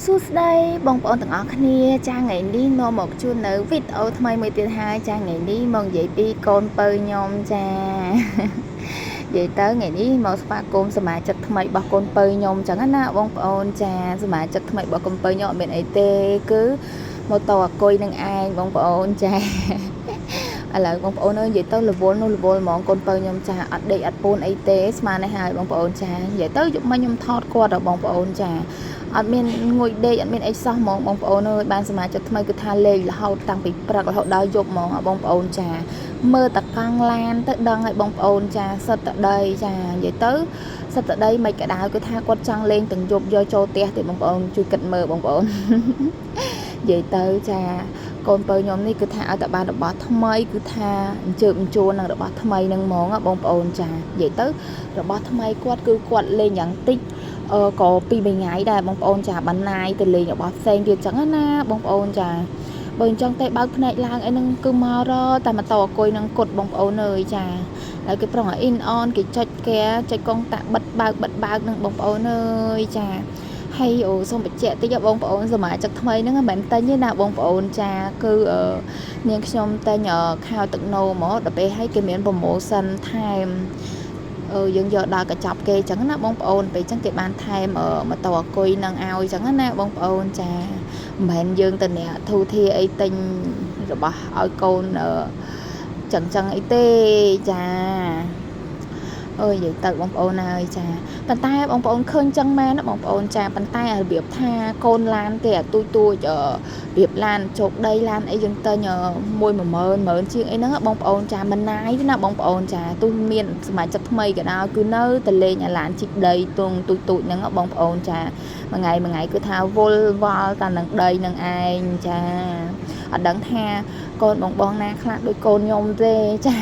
សួស្តីបងប្អូនទាំងអស់គ្នាចាថ្ងៃនេះនាំមកជូននៅវីដេអូថ្មីមួយទៀតហើយចាថ្ងៃនេះមកនិយាយពីកូនពៅខ្ញុំចានិយាយទៅថ្ងៃនេះមកស្វាគមន៍សមាជិកថ្មីរបស់កូនពៅខ្ញុំចឹងណាបងប្អូនចាសមាជិកថ្មីរបស់កូនពៅខ្ញុំអត់មានអីទេគឺម៉ូតូអាគុយនឹងឯងបងប្អូនចាឥឡូវបងប្អូនអើយនិយាយទៅរវល់នោះរវល់ហ្មងកូនពៅខ្ញុំចាអត់ដេកអត់ពូនអីទេស្មាននេះហើយបងប្អូនចានិយាយទៅយប់មិញខ្ញុំថតគាត់ដល់បងប្អូនចាអត់មានងុយដេកអត់មានអីសោះហ្មងបងប្អូនអើយបានសមាជិកថ្មីគឺថាលេងរហូតតាំងពីព្រឹករហូតដល់យប់ហ្មងបងប្អូនចាមើលតកង់ឡានទៅដឹងឲ្យបងប្អូនចាសិតតដីចានិយាយទៅសិតតដីមិនក៏ដោយគឺថាគាត់ចង់លេងទាំងយប់យកចូលផ្ទះទេបងប្អូនជួយគិតមើលបងប្អូននិយាយទៅចាកូនពៅខ្ញុំនេះគឺថាឲ្យតែបានរបស់ថ្មីគឺថាអញ្ជើបអញ្ជួននឹងរបស់ថ្មីនឹងហ្មងបងប្អូនចានិយាយទៅរបស់ថ្មីគាត់គឺគាត់លេងយ៉ាងតិចអឺក៏ពីរបីថ្ងៃដែរបងប្អូនចាបានណាយទៅលេងរបស់ផ្សេងទៀតចឹងណាបងប្អូនចាបើអញ្ចឹងទេបើកភ្នែកឡើងអីហ្នឹងគឺមករតែម៉ូតូអគុយនឹងគត់បងប្អូនអើយចាហើយគេប្រុងឲ្យអ៊ីនអនគេចុចកែចុចកុងតាក់បិទបើកបិទបើកនឹងបងប្អូនអើយចាហើយអូសូមបញ្ជាក់តិចបងប្អូនសមាជិកថ្មីហ្នឹងមិនមែនទិញទេណាបងប្អូនចាគឺនាងខ្ញុំទិញខោទឹកនោមកដល់ពេលឲ្យគេមាន promotion ថែមអឺយើងយកដល់កញ្ចប់គេអញ្ចឹងណាបងប្អូនពេលអញ្ចឹងគេបានថែមម៉ូតូអាគុយនឹងឲ្យអញ្ចឹងណាបងប្អូនចាមិនមែនយើងទៅអ្នកធូធាអីទិញរបស់ឲ្យកូនចឹងចឹងអីទេចាអើយនិយាយទៅបងប្អូនហើយចាប៉ុន្តែបងប្អូនឃើញចឹងមែនណាបងប្អូនចាប៉ុន្តែរបៀបថាកូនឡានគេអាទូចទូចរបៀបឡានជោគដីឡានអីយើងទិញមួយ10000 10000ជាងអីហ្នឹងបងប្អូនចាមិនណាយទេណាបងប្អូនចាទោះមានសមាជិកថ្មីក៏ដោយគឺនៅតែលេងអាឡានជីកដីទងទូចទូចហ្នឹងបងប្អូនចាមួយថ្ងៃមួយថ្ងៃគឺថាវល់វល់តែនឹងដីនឹងឯងចាអត់ដឹងថាកូនបងបងណាខ្លះដូចកូនខ្ញុំទេចា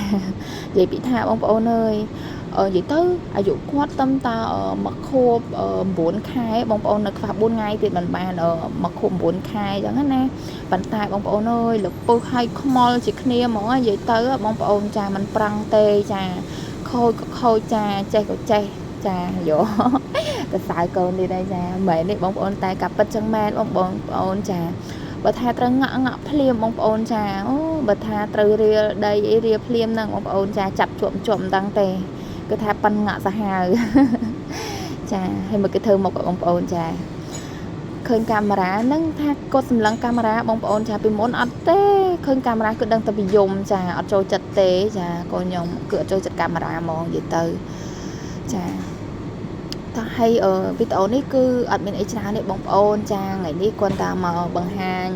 និយាយពីថាបងប្អូនអើយនិយាយទៅអាយុគាត់តំតាមួយខួប9ខែបងប្អូននៅខ្វះ4ថ្ងៃទៀតមិនបានមួយខួប9ខែអញ្ចឹងណាប៉ុន្តែបងប្អូនអើយលពឹសឲ្យខ្មុលជាគ្នាហ្មងនិយាយទៅបងប្អូនចាមិនប្រឹងទេចាខូចក៏ខូចចាចេះក៏ចេះចាយោទៅសើកូននេះដែរចាមិនមែនទេបងប្អូនតែកាពិតចឹងមែនបងប្អូនចាបើថាត្រូវងាក់ងាក់ភ្លាមបងប្អូនចាអូបើថាត្រូវរៀលដីអីរៀលភ្លាមហ្នឹងបងប្អូនចាចាប់ជាប់ជាប់មិនដឹងទេគឺថាប៉ិនងាក់សាហាវចាហើយមកគេធ្វើមកបងប្អូនចាឃើញកាមេរ៉ាហ្នឹងថាគាត់សម្លឹងកាមេរ៉ាបងប្អូនចាពីមុនអត់ទេឃើញកាមេរ៉ាគឺដឹងតែពីយំចាអត់ចូលចិត្តទេចាកូនខ្ញុំគឺអត់ចូលចិត្តកាមេរ៉ាហ្មងនិយាយទៅចាតោះហើយវីដេអូនេះគឺអត់មានអីច្រើនទេបងប្អូនចាថ្ងៃនេះគាត់តាមមកបង្ហាញ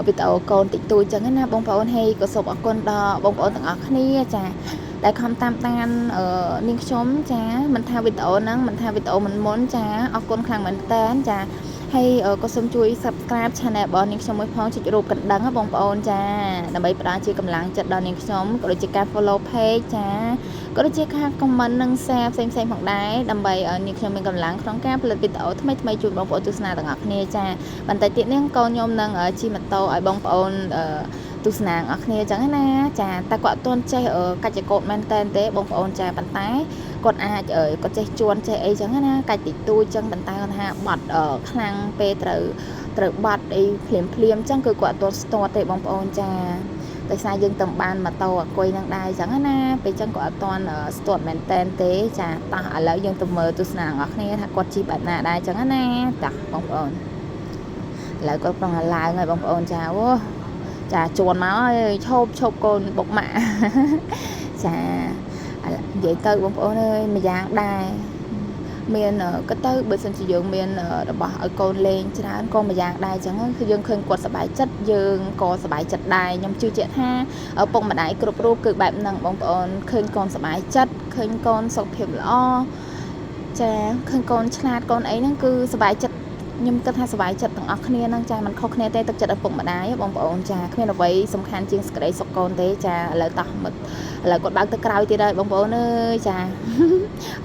វីដេអូកូនតិចតួចចឹងណាបងប្អូនហើយក៏សូមអរគុណដល់បងប្អូនទាំងអស់គ្នាចាដែលខំតាមដាននាងខ្ញុំចាមិនថាវីដេអូហ្នឹងមិនថាវីដេអូមុនមុនចាអរគុណខ្លាំងមែនតើចាហើយក៏សូមជួយ Subscribe Channel របស់នាងខ្ញុំមួយផងចុចរូបកណ្ដឹងបងប្អូនចាដើម្បីផ្ដល់ជាកម្លាំងចិត្តដល់នាងខ្ញុំក៏ដូចជាការ Follow Page ចាក៏ដូចជាការ Comment និង Share ផ្សេងៗផងដែរដើម្បីឲ្យនាងខ្ញុំមានកម្លាំងក្នុងការផលិតវីដេអូថ្មីៗជូនបងប្អូនទស្សនាទាំងអស់គ្នាចាបន្តិចទៀតនេះកូនខ្ញុំនឹងជិះម៉ូតូឲ្យបងប្អូនទស្សនាអស់គ្នាអញ្ចឹងណាចាតែគាត់អត់ទាន់ចេះកាច់ចកោតមែនតែនទេបងប្អូនចាប៉ុន្តែគាត់អាចគាត់ចេះជួនចេះអីចឹងណាកាច់តិចតួចចឹងប៉ុន្តែគាត់ថាបាត់ខ្លាំងពេលត្រូវត្រូវបាត់អីភ្លាមភ្លាមចឹងគឺគាត់អត់ទាន់ស្ទាត់ទេបងប្អូនចាដោយសារយើងតំបានម៉ូតូអាគុយនឹងដែរចឹងណាពេលចឹងគាត់អត់ទាន់ស្ទាត់មែនតែនទេចាតោះឥឡូវយើងទៅមើលទស្សនារបស់គ្នាថាគាត់ជិះបែបណាដែរចឹងណាតោះបងប្អូនឥឡូវគាត់ប្រងឡើងហើយបងប្អូនចាអូចាជួនមកហើយឈប់ឈប់កូនបុកម៉ាក់ចានិយាយទៅបងប្អូនអើយមួយយ៉ាងដែរមានក៏ទៅបើសិនជាយើងមានរបស់ឲ្យកូនលេងច្រើនក៏មួយយ៉ាងដែរអញ្ចឹងគឺយើងឃើញគាត់សប្បាយចិត្តយើងក៏សប្បាយចិត្តដែរខ្ញុំជឿជាក់ថាឪពុកម្ដាយគ្រប់រូបគឺបែបហ្នឹងបងប្អូនឃើញកូនសប្បាយចិត្តឃើញកូនសុខភាពល្អចាឃើញកូនឆ្លាតកូនអីហ្នឹងគឺសប្បាយចិត្តខ្ញុំគិតថាសប្បាយចិត្តទាំងអស់គ្នាហ្នឹងចាមិនខុសគ្នាទេទឹកចិត្តឪពុកម្ដាយបងប្អូនចាគ្មានអ្វីសំខាន់ជាងសេចក្តីសុខកូនទេចាឥឡូវតោះមកឥឡូវគាត់បើកទៅក្រោយទៀតហើយបងប្អូនអើយចា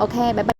OK bye bye.